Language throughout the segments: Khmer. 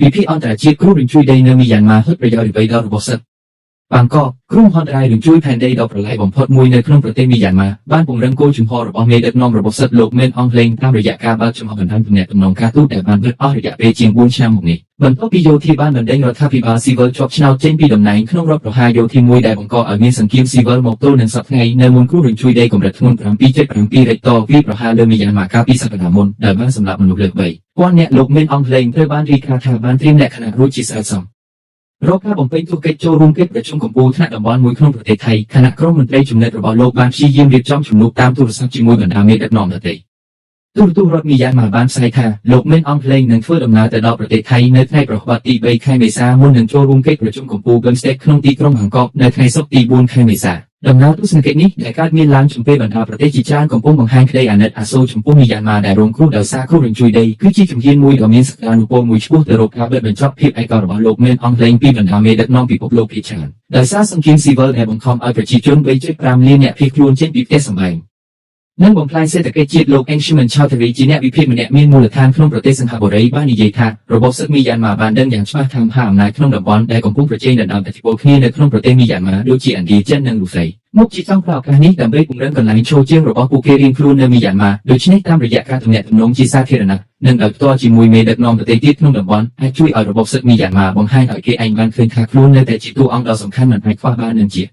វិភាគអន្តរជាតិគ្រោះរញ្ជួយដីនៅមីយ៉ាន់ម៉ាហិតប្រយោជន៍អ្វីដល់របបសឹកបាងកកគ្រោះមហន្តរាយរញ្ជួយផែនដីដ៏ប្រឡាយបំផុតមួយនៅក្នុងប្រទេសមីយ៉ាន់ម៉ាបានពង្រឹងគោលជំហររបស់មេដឹកនាំរបបសឹកលោកមេនអង់គ្លេសតាមរយៈការបើកចំហបណ្ដាញទំនាក់ទំនងការទូតដែលបានបិទអស់រយៈពេលជាង4ឆ្នាំមកនេះបន្ទាប់ពីយោធាបានបណ្ដេញរដ្ឋាភិបាលស៊ីវិលជាប់ឆ្នោតចេញពីតំណែងក្នុងរដ្ឋប្រហារយោធាមួយដែលបង្កឲ្យមានសង្គ្រាមស៊ីវិលមកទល់នឹងសប្តាហ៍ថ្ងៃនៅមុនគ្រោះរញ្ជួយដីកម្រិតធ្ងន់7.7រិចទ័រវាយប្រហារលើមីយ៉ាន់ម៉ាកាលពីសប្តាហ៍មុនដែលបានសម្លាប់មនុស្សលើស3000នាក់លោកមេនអង់គ្លេសត្រូវបានរាយការណ៍ថាបានត្រៀមលក្ខណៈរួចជាស្រេចសំរកការបំពេញទស្សនកិច្ចចូលរួមកិច្ចប្រជុំកំពូលថ្នាក់តំបន់មួយក្នុងប្រទេសថៃខណៈក្រុមមន្ត្រីជំនិតរបស់លោកបានព្យាយាមរៀបចំជំនួបតាមទូរស័ព្ទជាមួយបណ្ដាមេដឹកនាំដទៃទូរទស្សន៍រដ្ឋមីយ៉ាន់ម៉ាបានផ្សាយថាលោកមេនអង់គ្លេសនឹងធ្វើដំណើរទៅដល់ប្រទេសថៃនៅថ្ងៃប្រហ័សទី3ខែមេសាមុននឹងចូលរួមកិច្ចប្រជុំកំពូល BIMSTEC ក្នុងទីក្រុងបាងកកនៅថ្ងៃសុក្រទី4ខែមេសាដំណើរទស្សនកិច្ចនេះដែលកើតមានឡើងចំពេលបណ្ដាប្រទេសជាច្រើនកំពុងបង្ហាញក្តីអាណិតអាសូរចំពោះមីយ៉ាន់ម៉ាដែលរងគ្រោះដោយសារគ្រោះរញ្ជួយដីគឺជាជំហានមួយដ៏មានសក្តានុពលមួយឆ្ពោះទៅរកការបិទបញ្ចប់ភាពឯកោរបស់លោកមេនអង់គ្លេសពីបណ្ដាមេដឹកនាំពិភពលោកភាគច្រើនដោយសារសង្គ្រាមស៊ីវិលដែលបង្ខំឲ្យប្រជាជន3.5លាននាក់ភៀសខ្លួនចេញពីផ្ទះសម្បែងនិងបំផ្លាញសេដ្ឋកិច្ចជាតិលោក Anshuman Chowdhury ជាអ្នកវិភាគម្នាក់មានមូលដ្ឋានក្នុងប្រទេសសិង្ហបុរីបាននិយាយថារបបសឹកមីយ៉ាន់ម៉ាបានដឹងយ៉ាងច្បាស់ថាមហាអំណាចក្នុងតំបន់ដែលកំពុងប្រជែងដណ្ដើមឥទ្ធិពលគ្នានៅក្នុងប្រទេសមីយ៉ាន់ម៉ាដូចជាឥណ្ឌាចិននិងរុស្ស៊ីមុខជាចង់ប្រើឱកាសនេះដើម្បីពង្រឹងកន្លែងឈរជើងរបស់ពួកគេរៀងខ្លួននៅមីយ៉ាន់ម៉ាដូច្នេះតាមរយៈការទំនាក់ទំនងជាសាធារណៈនិងដោយផ្ទាល់ជាមួយមេដឹកនាំប្រទេសទៀតក្នុងតំបន់អាចជួយឲ្យរបបសឹកមីយ៉ាន់ម៉ាបង្ហាញឲ្យគេឯងបានឃើញថាខ្លួននៅតែជាតួអង្គដ៏សំខាន់មិនអាចខ្វះបាននិងជា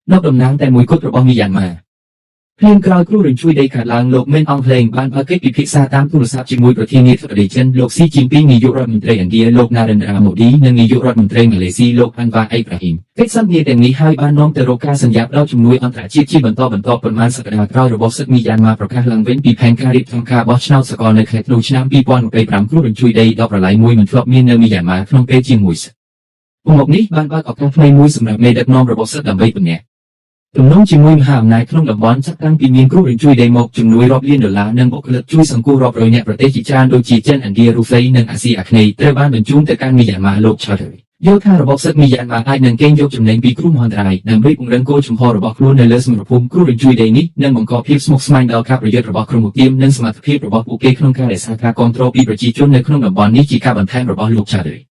នៅតំណាងតែមួយគត់របស់មីយ៉ាន់ម៉ាភ្លាមក្រោយគ្រោះរញ្ជួយដីកើតឡើងលោកមេនអង់គ្លេសបានបើកកិច្ចពិភាក្សាតាមទូរស័ព្ទជាមួយប្រធានាធិបតីចិនលោកស៊ីជីនពីងនាយករដ្ឋមន្ត្រីឥណ្ឌាលោកណារិនទ្រាម៉ូឌីនិងនាយករដ្ឋមន្ត្រីម៉ាឡេស៊ីលោកអាន់វ៉ាអ៊ីប្រាហ៊ីមកិច្ចសន្ទនាទាំងនេះហើយបាននាំទៅរកការសន្យាផ្ដល់ជំនួយអន្តរជាតិជាបន្តបន្ទាប់ប៉ុន្មានសប្តាហ៍ក្រោយរបបសឹកមីយ៉ាន់ម៉ាប្រកាសឡើងវិញពីផែនការរៀបចំការបោះឆ្នោតសកលនៅខែធ្នូឆ្នាំ2025គ្រោះរញ្ជួយដីដ៏ប្រឡាយមួយមិនធ្លាប់មាននៅមីយ៉ាន់ម៉ាក្នុងពេលជាមួយពុកនេះបានបើកឱកាសថ្មីមួយសម្រាប់មេដឹកនាំរបបសឹកដើម្បីពន្យទំនងជាមួយមហាអំណាចក្នុងតំបន់ចាប់តាំងពីមានគ្រោះរញ្ជួយដីមកជំនួយរាប់លានដុល្លារនិងបុគ្គលិកជួយសង្គ្រោះរាប់រយនាក់ប្រទេសជាច្រើនដូចជាចិនឥណ្ឌារុស្ស៊ីនិងអាស៊ីអាគ្នេយ៍ត្រូវបានបញ្ជូនទៅកាន់មីយ៉ាន់ម៉ាលោកឆាតយល់ថារបបសឹកមីយ៉ាន់ម៉ាអាចនឹងកេងយកចំណេញពីគ្រោះមហន្តរាយដើម្បីពង្រឹងគោលជំហររបស់ខ្លួននៅលើសមរភូមិគ្រោះរញ្ជួយដីនេះនិងបង្កភាពស្មុគស្មាញដល់ការប្រយុទ្ធរបស់ក្រុមឧទាមនិងសមត្ថភាពរបស់ពួកគេក្នុងការរក្សាការគ្រប់គ្រងពីប្រជាជននៅក្នុងតំបន់នេះជាការបន្ថែមរបស់លោកឆាត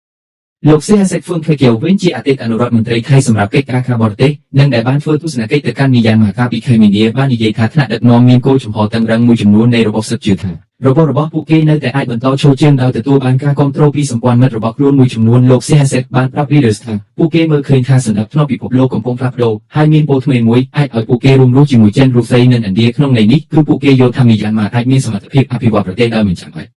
លោកសេហសេកហ្វុនខេកៀវវិញជាអតីតអនុរដ្ឋមន្ត្រីថៃសម្រាប់កិច្ចការការបរទេសនិងដែលបានធ្វើទស្សនកិច្ចទៅកាន់មីយ៉ាន់ម៉ាកាលពីខែមីនាបាននិយាយថាថ្នាក់ដឹកនាំមានគោលជំហរតឹងរឹងមួយចំនួននៃរបបសឹកជឿថារបបរបស់ពួកគេនៅតែអាចបន្តឈរជើងដោយទទួលបានការគ្រប់គ្រងពីសម្ព័ន្ធមិត្តរបស់ខ្លួនមួយចំនួនលោកសេហសេកបានប្រាប់ Reuters ថាពួកគេមើលឃើញថាសន្តិភាពពិភពលោកកំពុងផ្លាស់ប្ដូរហើយមានពលថ្មីមួយអាចឲ្យពួកគេរួមរស់ជាមួយចិនរុស្ស៊ីនិងឥណ្ឌាក្នុងន័យនេះគឺពួកគេយល់ថាមីយ៉ាន់ម៉ាអាចមានសមត្ថភាពអភិវឌ្ឍប្រទេសដោយមិនចាំបាច់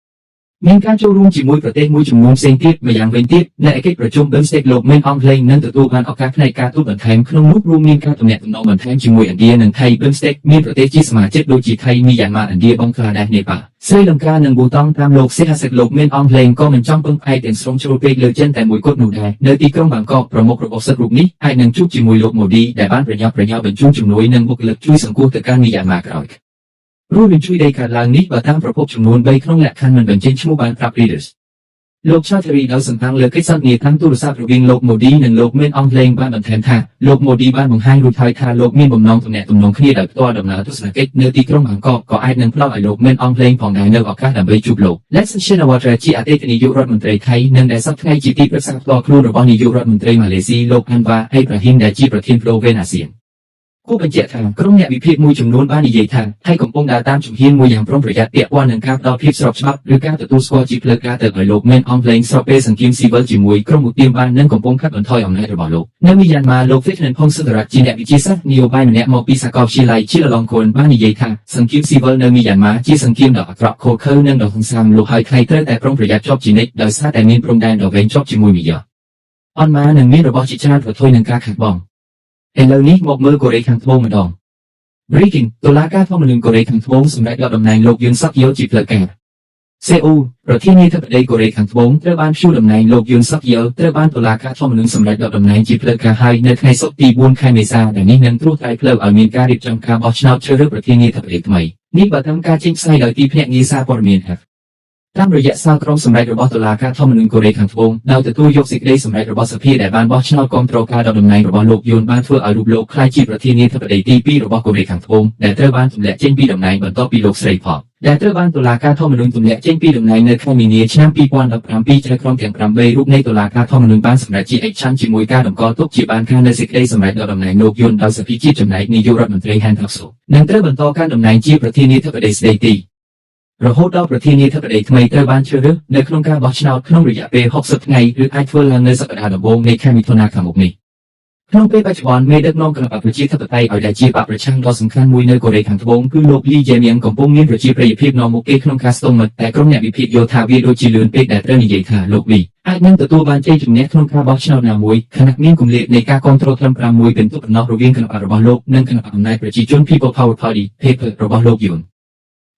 មានការចូលរួមជាមួយប្រទេសមួយចំនួនផ្សេងទៀតម្យ៉ាងវិញទៀតនៅឯកិច្ចប្រជុំ BIMSTEC លោកមេនអង់គ្លេសនឹងទទួលបានឱកាសផ្នែកការទូតបន្ថែមក្នុងនោះរួមមានការទំនាក់ទំនងបន្ថែមជាមួយឥណ្ឌានិងថៃ BIMSTEC មានប្រទេសជាសមាជិកដូចជាថៃមីយ៉ាន់ម៉ាឥណ្ឌាបង់ក្លាដេសនេប៉ាល់ស្រីលង្កានិងប៊ូតង់តាមលោកសេហសិកលោកមេនអង់គ្លេសក៏មិនចង់ពឹងផ្អែកទាំងស្រុងជ្រុលពេកលើចិនតែមួយគត់នោះដែរនៅទីក្រុងបាងកកប្រមុខរបបសឹករូបនេះអាចនឹងជួបជាមួយលោកម៉ូឌីដែលបានប្រញាប់ប្រញាល់បញ្ជូនជំនួយនិងបុគ្គលិកជួយសង្គ្រោះទៅកាន់មីយ៉ាន់ម៉ាក្រោយរួមនឹងជួយដីកើតឡើងនេះបើតាមប្រភពចំនួន3ក្នុងលក្ខខណ្ឌមិនបញ្ចេញឈ្មោះបានប្រាប់ Reuters លោក Chowdhury ដោយសំអាងលើកិច្ចសន្ទនាតាមទូរស័ព្ទរវាងលោកម៉ូឌីនិងលោកមេនអង់គ្លេសបានបន្ថែមថាលោកម៉ូឌីបានបង្ហាញរួចហើយថាលោកមានបំណងទំនាក់ទំនងគ្នាដោយផ្ទាល់ដំណើរទស្សនកិច្ចនៅទីក្រុងបាងកកក៏អាចនឹងផ្ដល់ឲ្យលោកមេនអង់គ្លេសផងដែរនៅឱកាសដើម្បីជួបលោក Thaksin Shinawatra ជាអតីតនាយករដ្ឋមន្ត្រីថៃនិងដែលសប្តាហ៍ថ្ងៃជាទីប្រឹក្សាផ្ទាល់ខ្លួនរបស់នាយករដ្ឋមន្ត្រីម៉ាឡេស៊ីលោកអាន់វ៉ាអ៊ីប្រាហ៊ីមដែលជាប្រធានប្ដូរវេនអាស៊ានគួរបញ្ជាក់ថាក្រុមអ្នកវិភាគមួយចំនួនបាននិយាយថាថៃកំពុងដើរតាមជំហានមួយយ៉ាងប្រុងប្រយ័ត្នពាក់ព័ន្ធនឹងការផ្ដល់ភាពស្របច្បាប់ឬការទទួលស្គាល់ជាផ្លូវការទៅឲ្យលោកមេនអង់គ្លេសស្របពេលសង្គ្រាមស៊ីវិលជាមួយក្រុមឧទាមបាននិងកំពុងកាត់បន្ថយអំណាចរបស់លោកនៅមីយ៉ាន់ម៉ាលោកហ្វីតណិនផុងសុនរ៉ាជាអ្នកវិទ្យាសាស្ត្រនយោបាយម្នាក់មកពីសាកលវិទ្យាល័យជាលឡងខុនបាននិយាយថាសង្គ្រាមស៊ីវិលនៅមីយ៉ាន់ម៉ាជាសង្គ្រាមដ៏អាក្រក់ឃោរឃៅនិងដ៏ហិង្សាលោកហើយថៃត្រូវតែប្រុងប្រយ័ត្នជាប់ជានិច្ចដោយសារតែមានព្រំដែនដ៏វែងជាប់ជាមួយមីយ៉ាន់ម៉ានិងមានរបស់ជាច្រើនប្រថុយនឹងការខាតបង់ឥឡូវនេះមកមើលកូរ៉េខាងត្បូងម្ដង Breaking តុលាការធម្មនុញ្ញកូរ៉េខាងត្បូងសម្រេចដកតំណែងលោកយុនសុកយោជាផ្លូវការសេអ៊ូលប្រធានាធិបតីកូរ៉េខាងត្បូងត្រូវបានព្យួរតំណែងលោកយុនសុកយោត្រូវបានតុលាការធម្មនុញ្ញសម្រេចដកតំណែងជាផ្លូវការហើយនៅថ្ងៃសុក្រទី4ខែមេសាដែលនេះនឹងត្រួសត្រាយផ្លូវឲ្យមានការរៀបចំការបោះឆ្នោតជ្រើសរើសប្រធានាធិបតីថ្មីនេះបើតាមការចេញផ្សាយដោយទីភ្នាក់ងារសារព័ត៌មាន F តាមរយៈសាលក្រមសម្រេចរបស់តុលាការធម្មនុញ្ញកូរ៉េខាងត្បូងដោយទទួលយកសេចក្តីសម្រេចរបស់សភាដែលបានបោះឆ្នោតគាំទ្រការដកតំណែងរបស់លោកយុនបានធ្វើឲ្យរូបលោកក្លាយជាប្រធានាធិបតីទី2របស់កូរ៉េខាងត្បូងដែលត្រូវបានទម្លាក់ចេញពីតំណែងបន្ទាប់ពីលោកស្រីផកដែលត្រូវបានតុលាការធម្មនុញ្ញទម្លាក់ចេញពីតំណែងនៅខែមីនាឆ្នាំ2017ចៅក្រមទាំង8រូបនៃតុលាការធម្មនុញ្ញបានសម្រេចជាឯកច្ឆន្ទជាមួយការតម្កល់ទុកជាបានការនៅសេចក្តីសម្រេចដកតំណែងលោកយុនដោយសភាជាតិចំណែកនាយករដ្ឋមន្ត្រីហានថុកស៊ូនឹងត្រូវបន្តកាន់តំណែងជាប្រធានាធិបតីស្តីទីរហូតដល់ប្រធានាធិបតីថ្មីត្រូវបានជ្រើសរើសនៅក្នុងការបោះឆ្នោតក្នុងរយៈពេល60ថ្ងៃឬអាចធ្វើឡើងនៅសប្តាហ៍ដំបូងនៃខែមិថុនាខាងមុខនេះក្នុងពេលបច្ចុប្បន្នមេដឹកនាំគណបក្សប្រជាធិបតេយ្យឲ្យដែលជាបក្សប្រឆាំងដ៏សំខាន់មួយនៅកូរ៉េខាងត្បូងគឺលោកលីយេមៀងកំពុងមានប្រជាប្រិយភាពនាំមុខគេក្នុងការស្ទង់មតិតែក្រុមអ្នកវិភាគយល់ថាវាដូចជាលឿនពេកដែលត្រូវនិយាយថាលោកលីអាចនឹងទទួលបានជ័យជំនះក្នុងការបោះឆ្នោតណាមួយខណៈមានគម្លាតនៃការគាំទ្រត្រឹម6ពិន្ទុប៉ុណ្ណោះរវាងគណបក្សរបស់លោកនិងគណបក្សអំណាចប្រជាជន People Power Party (PPP) របស់លោកយុន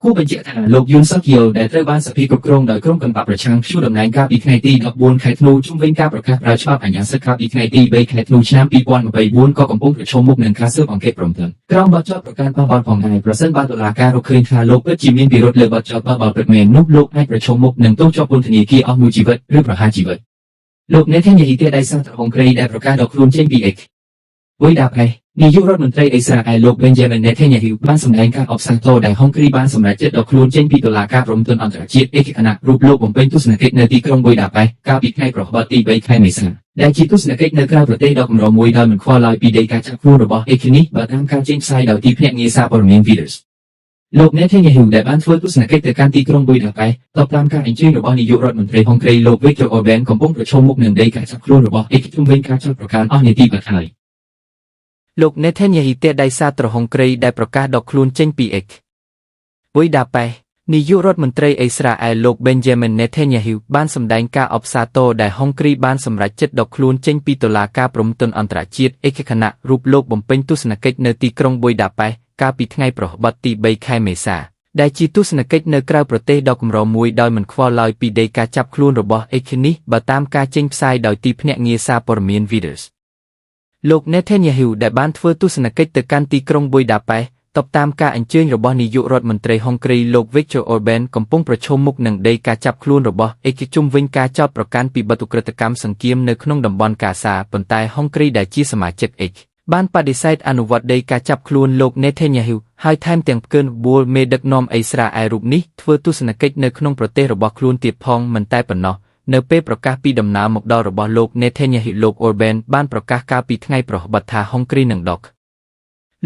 គួរបញ្ជាក់ថាលោកយុនសុកយលដែលត្រូវបានសភាគ្រប់គ្រងដោយក្រុមគណបក្សប្រឆាំងព្យួរតំណែងកាលពីថ្ងៃទី14ខែធ្នូជុំវិញការប្រកាសប្រើច្បាប់អាជ្ញាសិទ្ធិកាលពីថ្ងៃទី3ខែធ្នូឆ្នាំ2024ក៏កំពុងប្រឈមមុខនឹងការស៊ើបអង្កេតព្រមទាំងក្រោមបទចោទប្រកាន់បះបោរផងដែរប្រសិនបើតុលាការរកឃើញថាលោកពិតជាមានពិរុទ្ធលើបទចោទបះបោរពិតមែននោះលោកអាចប្រឈមមុខនឹងទោសជាប់ពន្ធនាគារអស់មួយជីវិតឬប្រហារជីវិតលោកនេថាញ៉ាហ៊ីទេដៃសាត្រហុងគ្រីដែលប្រកាសដកខ្លួនចេញពីអេកវុយដាផេនាយករដ្ឋមន្ត្រីអ៊ីស្រាអែលលោក Benjamin Netanyahu បានសម្ដែងការអបសាទរដែលហុងគ្រីបានសម្រេចចិត្តដកខ្លួនចេញពីតុលាការព្រហ្មទណ្ឌអន្តរជាតិឯកខណៈរូបលោកបំពេញទស្សនកិច្ចនៅទីក្រុងប៊ុយដាប៉េស្តកាលពីថ្ងៃព្រហស្បតិ៍ទី3ខែមេសាដែលជាទស្សនកិច្ចនៅក្រៅប្រទេសដ៏កម្រមួយដោយមិនខ្វល់ឡើយពីដីការចាប់ខ្លួនរបស់អេកនេះបើតាមការចេញផ្សាយដោយទីភ្នាក់ងារសារព័ត៌មាន Reuters លោក Netanyahu ដែលបានធ្វើទស្សនកិច្ចទៅកាន់ទីក្រុងប៊ុយដាប៉េស្តតបតាមការអញ្ជើញរបស់នាយករដ្ឋមន្ត្រីហុងគ្រីលោក Viktor Orban កំពុងប្រឈមមុខនឹងដីការចាប់ខ្លួនរបស់អេកជុំវិញការចោទប្រកាន់អស់នាទីបាត់ហើយលោក Netanyahu ទេដៃសារត្រហុងគ្រីដែលប្រកាសដកខ្លួនចេញពីអេកប៊ុយដាប៉េស្តនាយករដ្ឋមន្ត្រីអ៊ីស្រាអែលលោក Benjamin Netanyahu បានសម្ដែងការអបសាទរដែលហុងគ្រីបានសម្រេចចិត្តដកខ្លួនចេញពីតុលាការព្រហ្មទណ្ឌអន្តរជាតិឯកខណៈរូបលោកបំពេញទស្សនកិច្ចនៅទីក្រុងប៊ុយដាប៉េស្តកាលពីថ្ងៃព្រហស្បតិ៍ទី3ខែមេសាដែលជាទស្សនកិច្ចនៅក្រៅប្រទេសដ៏កម្រមួយដោយមិនខ្វល់ឡើយពីដីការចាប់ខ្លួនរបស់អេកនេះបើតាមការចេញផ្សាយដោយទីភ្នាក់ងារសារព័ត៌មាន Reuters លោក Netanyahu ដែលបានធ្វើទស្សនកិច្ចទៅកាន់ទីក្រុងប៊ុយដាប៉េស្តតបតាមការអញ្ជើញរបស់នាយករដ្ឋមន្ត្រីហុងគ្រីលោក Viktor Orban កំពុងប្រឈមមុខនឹងដីការចាប់ខ្លួនរបស់អេកជុំវិញការចោទប្រកាន់ពីបទឧក្រិដ្ឋកម្មសង្គ្រាមនៅក្នុងតំបន់កាសាប៉ុន្តែហុងគ្រីដែលជាសមាជិកអេកបានបដិសេធអនុវត្តដីការចាប់ខ្លួនលោក Netanyahu ហើយថែមទាំងផ្កើនបួលមេដឹកនាំអ៊ីស្រាអែលរូបនេះធ្វើទស្សនកិច្ចនៅក្នុងប្រទេសរបស់ខ្លួនទៀតផងមិនតែប៉ុណ្ណោះនៅពេលប្រកាសពីដំណើរមកដល់របស់លោក Netanyahu លោក Orban បានប្រកាសកាលពីថ្ងៃព្រហស្បតិ៍ថាហុងគ្រីនឹងដក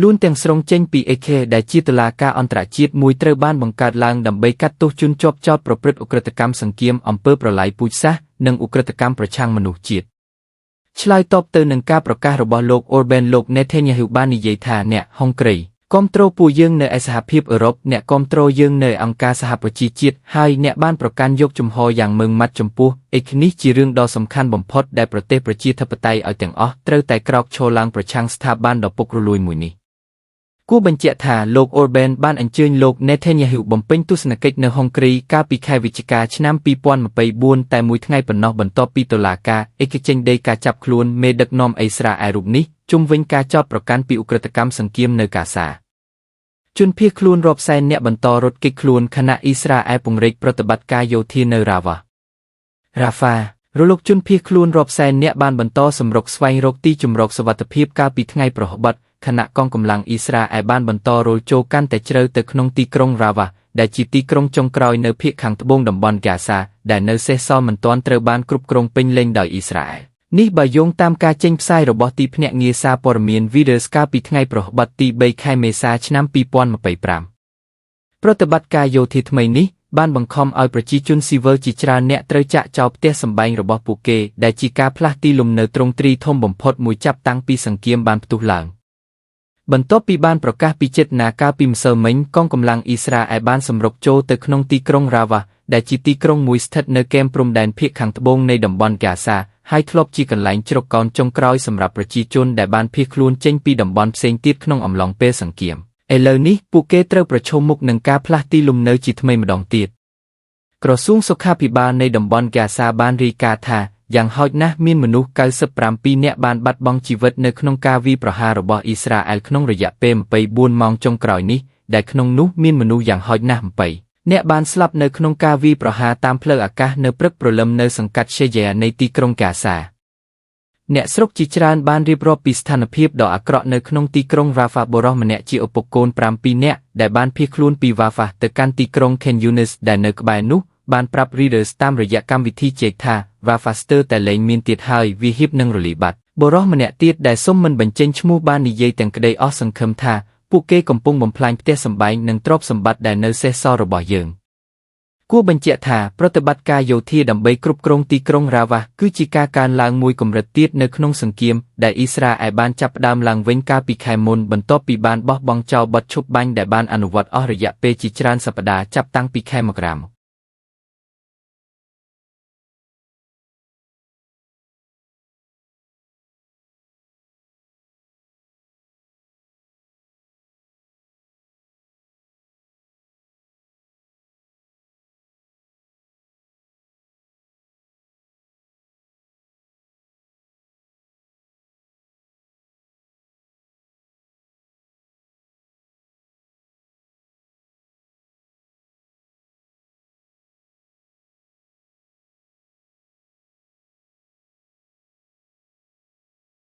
លួនទាំងស្រុងចេញពី AK ដែលជាតុលាការអន្តរជាតិមួយត្រូវបានបង្កើតឡើងដើម្បីកាត់ទោសជនជាប់ចោទប្រព្រឹត្តឧក្រិដ្ឋកម្មសង្គ្រាមអំពើប្រល័យពូជសាសន៍និងឧក្រិដ្ឋកម្មប្រឆាំងមនុស្សជាតិឆ្លើយតបទៅនឹងការប្រកាសរបស់លោក Orban លោក Netanyahu បាននិយាយថាអ្នកហុងគ្រីគាំទ្រពួកយើងនៅឯសហភាពអឺរ៉ុបអ្នកគាំទ្រយើងនៅអង្គការសហប្រជាជាតិហើយអ្នកបានប្រកាន់យកជំហរយ៉ាងម៉ឺងម៉ាត់ចំពោះអេកនេះជារឿងដ៏សំខាន់បំផុតដែលប្រទេសប្រជាធិបតេយ្យឲ្យទាំងអស់ត្រូវតែក្រោកឈរឡើងប្រឆាំងស្ថាប័នដ៏ពុករលួយមួយនេះគួរបញ្ជាក់ថាលោក Orban បានអញ្ជើញលោក Netanyahu បំពេញទស្សនកិច្ចនៅហុងគ្រីកាលពីខែវិច្ឆិកាឆ្នាំ2024តែមួយថ្ងៃប៉ុណ្ណោះបន្ទាប់ពីតុលាការឯកចេញដីការចាប់ខ្លួនមេដឹកនាំអ៊ីស្រាអែលរូបនេះជុំវិញការចោទប្រកាន់ពីឧក្រិដ្ឋកម្មសង្គ្រាមនៅកាសាជនភៀសខ្លួនរាប់សែនអ្នកបន្តរត់គេចខ្លួនខណៈអ៊ីស្រាអែលពង្រីកប្រតិបត្តិការយោធានៅរ៉ាវ៉ារ៉ាហ្វារលកជនភៀសខ្លួនរាប់សែនអ្នកបានបន្តសម្រុកស្វែងរកទីជម្រកសុវត្ថិភាពកាលពីថ្ងៃព្រហស្បតិ៍ខណៈកងកម្លាំងអ៊ីស្រាអែលបានបន្តរលចូលកាន់តែជ្រៅទៅក្នុងទីក្រុងរ៉ាវ៉ាដែលជាទីក្រុងចុងក្រោយនៅភាគខាងត្បូងតំបន់ហ្គាសាដែលនៅសេសសល់មិនទាន់ត្រូវបានគ្រប់គ្រងពេញលេញដោយអ៊ីស្រាអែលនេះបើយោងតាមការចេញផ្សាយរបស់ទីភ្នាក់ងារសារព័ត៌មាន Reuters កាលពីថ្ងៃព្រហស្បតិ៍ទី3ខែមេសាឆ្នាំ2025ប្រតិបត្តិការយោធាថ្មីនេះបានបង្ខំឲ្យប្រជាជនស៊ីវិលជាច្រើនអ្នកត្រូវចាកចោលផ្ទះសម្បែងរបស់ពួកគេដែលជាការផ្លាស់ទីលំនៅទ្រង់ទ្រីធំបំផុតមួយចាប់តាំងពីសង្គ្រាមបានផ្ទុះឡើងបន្ទាប់ពីបានប្រកាសពីចេតនាកាលពីម្សិលមិញកងកម្លាំងអ៊ីស្រាអែលបានសម្រុកចូលទៅក្នុងទីក្រុងរ៉ាវ៉ាដែលជាទីក្រុងមួយស្ថិតនៅគែមព្រំដែនភាគខាងត្បូងនៃតំបន់ហ្គាសាហើយធ្លាប់ជាកន្លែងជ្រកកោនចុងក្រោយសម្រាប់ប្រជាជនដែលបានភៀសខ្លួនចេញពីតំបន់ផ្សេងទៀតក្នុងអំឡុងពេលសង្គ្រាមឥឡូវនេះពួកគេត្រូវប្រឈមមុខនឹងការផ្លាស់ទីលំនៅជាថ្មីម្ដងទៀតក្រសួងសុខាភិបាលនៃតំបន់ហ្គាសាបានរាយការណ៍ថាយ៉ាងហោចណាស់មានមនុស្ស97នាក់បានបាត់បង់ជីវិតនៅក្នុងការវាយប្រហាររបស់អ៊ីស្រាអែលក្នុងរយៈពេល24ម៉ោងចុងក្រោយនេះដែលក្នុងនោះមានមនុស្សយ៉ាងហោចណាស់7 អ្នកបានស្លាប់នៅក្នុងការវាយប្រហារតាមផ្លូវអាកាសនៅព្រឹកព្រលឹមនៅសង្កាត់ សេយ៉ែនៃទីក្រុងហ្គាសាអ្នកស្រុកជាច្រើនបានរៀបរាប់ពីស្ថានភាពដ៏អាក្រក់នៅក្នុងទីក្រុងរ៉ាហ្វាបុរសម្នាក់ជាឪពុកកូន7នាក់ដែលបានភៀសខ្លួនពីវ៉ាហ្វាទៅកាន់ទីក្រុង Khan Yunis ដែលនៅក្បែរនោះបានប្រាប់ Reuters តាមរយៈកម្មវិធីជែកថា រ៉ាហ្វាស្ទើរតែលែងមានទៀតហើយវាហៀបនឹងរលាយបាត់បុរសម្នាក់ទៀតដែលសុំមិនបញ្ចេញឈ្មោះបាននិយាយទាំងក្តីអស់សង្ឃឹមថាពួកគេកំពុងបំផ្លាញផ្ទះសម្បែងនិងទ្រព្យសម្បត្តិដែលនៅសេសសល់របស់យើងគួរបញ្ជាក់ថាប្រតិបត្តិការយោធាដើម្បីគ្រប់គ្រងទីក្រុងរ៉ាវ៉ាគឺជាការកើនឡើងមួយកម្រិតទៀតនៅក្នុងសង្គ្រាមដែលអ៊ីស្រាអែលបានចាប់ផ្ដើមឡើងវិញកាលពីខែមុនបន្ទាប់ពីបានបោះបង់ចោលបទឈប់បាញ់ដែលបានអនុវត្តអស់រយៈពេលជាច្រើនសប្តាហ៍ចាប់តាំងពីខែមករាមក។